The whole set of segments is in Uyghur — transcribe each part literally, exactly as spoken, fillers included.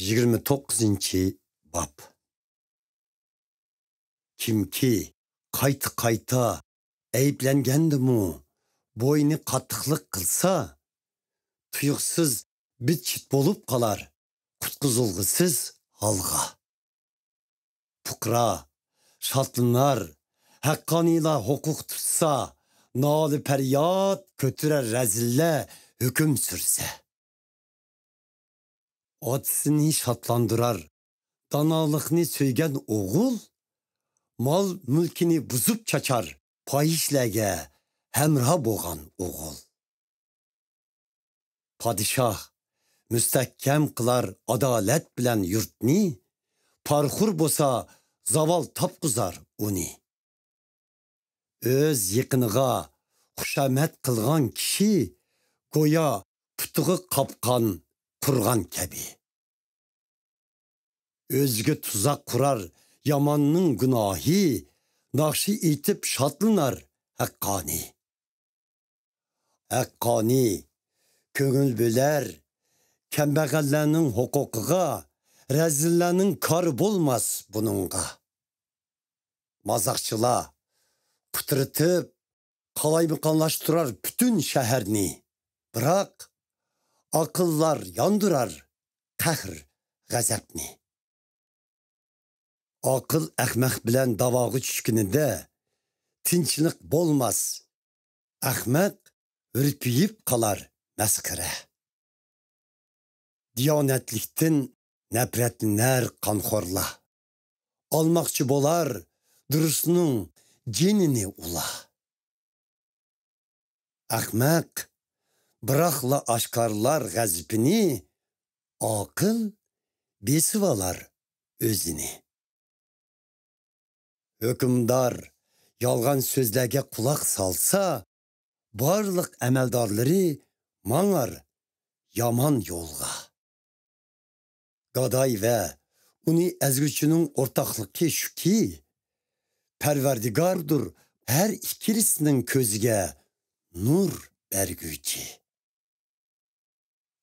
يىگىرمە توققۇزىنچى باب. كىمكى قايتا-قايتا ئەيىبلەنگەندىمۇ بوينى قاتتىقلىق قىلسا، تۇيۇقسىز بىت-چىت بولۇپ قالار قۇتقۇزۇلغۇسىز ھالغا. پۇقرا شادلىنار، ھەققانىيلار ھوقۇق تۇتسا، نالە-پەرياد كۆتۈرەر رەزىللەر ھۆكۈم سۈرسە. ئاتىسىنى شادلاندۇرار دانالىقنى سۆيگەن ئوغۇل، مال-مۈلكىنى بۇزۇپ چاچار پاھىشلەرگە ھەمراھ بولغان ئوغۇل. پادىشاھ مۇستەھكەم قىلار ئادالەت بىلەن يۇرتنى، پارىخور بولسا زاۋال تاپقۇزار ئۇنى. ئۆز يېقىنىغا خۇشامەت قىلغان كىشى گويا پۇتىغا قاپقان قۇرغان كەبى. ئۆزىگە تۇزاق قۇرار ياماننىڭ گۇناھى، ناخشا ئېيتىپ شادلىنار ھەققانىي. ھەققانىي كۆڭۈل بۆلەر كەمبەغەللەرنىڭ ھوقۇقىغا، رەزىللەرنىڭ كارى بولماس بۇنىڭغا. مازاقچىلار قۇترىتىپ، قالايمىقانلاشتۇرار پۈتۈن شەھەرنى، بىراق ئاقىللار ياندۇرار قەھر-غەزەپنى. ئاقىل ئەخمەق بىلەن داۋاغا چۈشكىنىدە، تىنچلىق بولماس، ئەخمەق ھۈرپىيىپ قالار مەسخىرە. دىيانەتلىكتىن نەپرەتلىنەر قانخورلار، ئالماقچى بولار دۇرۇسنىڭ جېنىنى ئۇلار. ئەخمەق بىراقلا ئاشكارىلار غەزىپىنى، ئاقىل بېسىۋالار ئۆزىنى. ھۆكۈمدار يالغان سۆزلەرگە قۇلاق سالسا، بارلىق ئەمەلدارلىرى ماڭار يامان يولغا. گاداي ۋە ئۇنى ئەزگۈچىنىڭ ئورتاقلىقى شۇكى، پەرۋەردىگاردۇر ھەر ئىككىلىسىنىڭ كۆزىگە نۇر بەرگۈچى.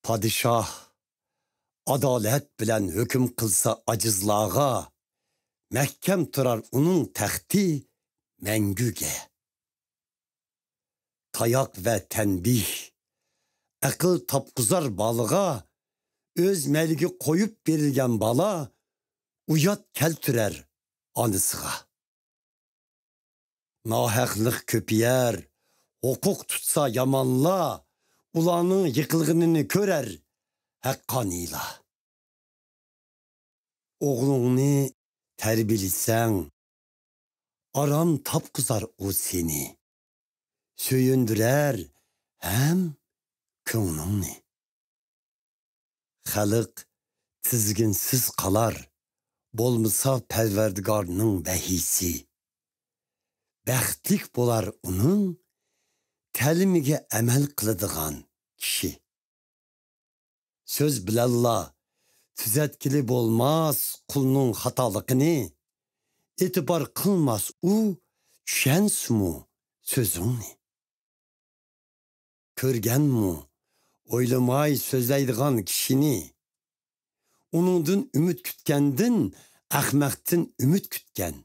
پادىشاھ ئادالەت بىلەن ھۆكۈم قىلسا ئاجىزلارغا، مەھكەم تۇرار ئۇنىڭ تەختى مەڭگۈگە. تاياق ۋە تەنبىھ ئەقىل تاپقۇزار بالىغا، ئۆز مەيلىگە قويۇپ بېرىلگەن بالا ئۇيات كەلتۈرەر ئانىسىغا. ناھەقلىق كۆپىيەر، ھوقۇق تۇتسا يامانلار، ئۇلارنىڭ يىقىلغىنىنى كۆرەر ھەققانىيلار. ئوغلۇڭنى تەربىيەلىسەڭ، ئارام تاپقۇزار ئۇ سېنى، سۆيۈندۈرەر ھەم كۆڭلۈڭنى. خەلق تىزگىنسىز قالار، بولمىسا پەرۋەردىگارنىڭ ۋەھىيسى. بەختلىك بولار ئۇنىڭ تەلىمىگە ئەمەل قىلىدىغان كىشى. سۆز بىلەنلا تۈزەتكىلى بولماس قۇلنىڭ خاتالىقىنى، ئېتىبار قىلماس ئۇ، چۈشەنسىمۇ سۆزۈڭنى. كۆرگەنمۇ ئويلىماي سۆزلەيدىغان كىشىنى؟ ئۇنىڭدىن ئۈمىد كۈتكەندىن ئەخمەقتىن ئۈمىد كۈتكەن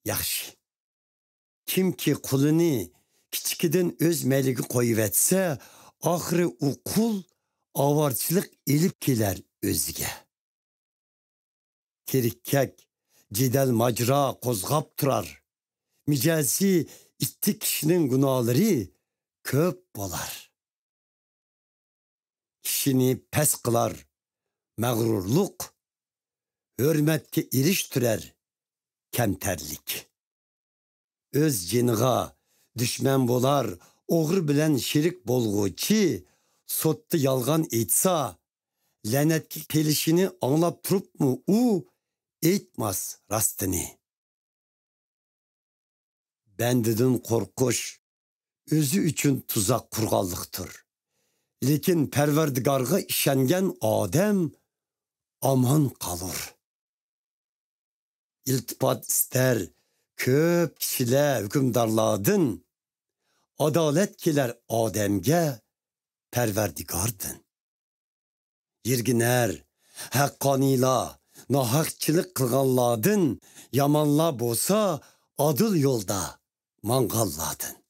ياخشى. كىمكى قۇلىنى كىچىكىدىن ئۆز مەيلىگە قويۇۋەتسە، ئاخىرى ئۇ قۇل ئاۋارىچىلىق ئېلىپ كېلەر ئۆزىگە. تېرىككەك جېدەل ماجىرا قوزغاپ تۇرار. مىجەزى ئىتتىك كىشىنىڭ گۇناھلىرى كۆپ بولار. كىشىنى پەس قىلار مەغرۇرلۇق، ھۆرمەتكە ئېرىشتۈرەر كەمتەرلىك. ئۆز جېنىغا دۈشمەن بولار ئوغرى بىلەن شېرىك بولغۇچى، سوتتا يالغان ئېيتسا، لەنەتكە قېلىشىنى ئاڭلاپ تۇرۇپمۇ ئۇ ئېيتماس راستىنى. بەندىدىن قورقۇش ئۆزى ئۈچۈن تۇزاق قۇرغانلىقتۇر. لېكىن پەرۋەردىگارغا ئىشەنگەن ئادەم ئامان قالۇر. ئىلتىپات ئىستەر كۆپ كىشىلەر ھۆكۈمدارلاردىن، ئادالەت كېلەر ئادەمگە پەرۋەردىگاردىن. يىرگىنەر ھەققانىيلار، ناھەقچىلىك قىلغانلاردىن، يامانلار بولسا ئادىل يولدا ماڭغانلاردىن.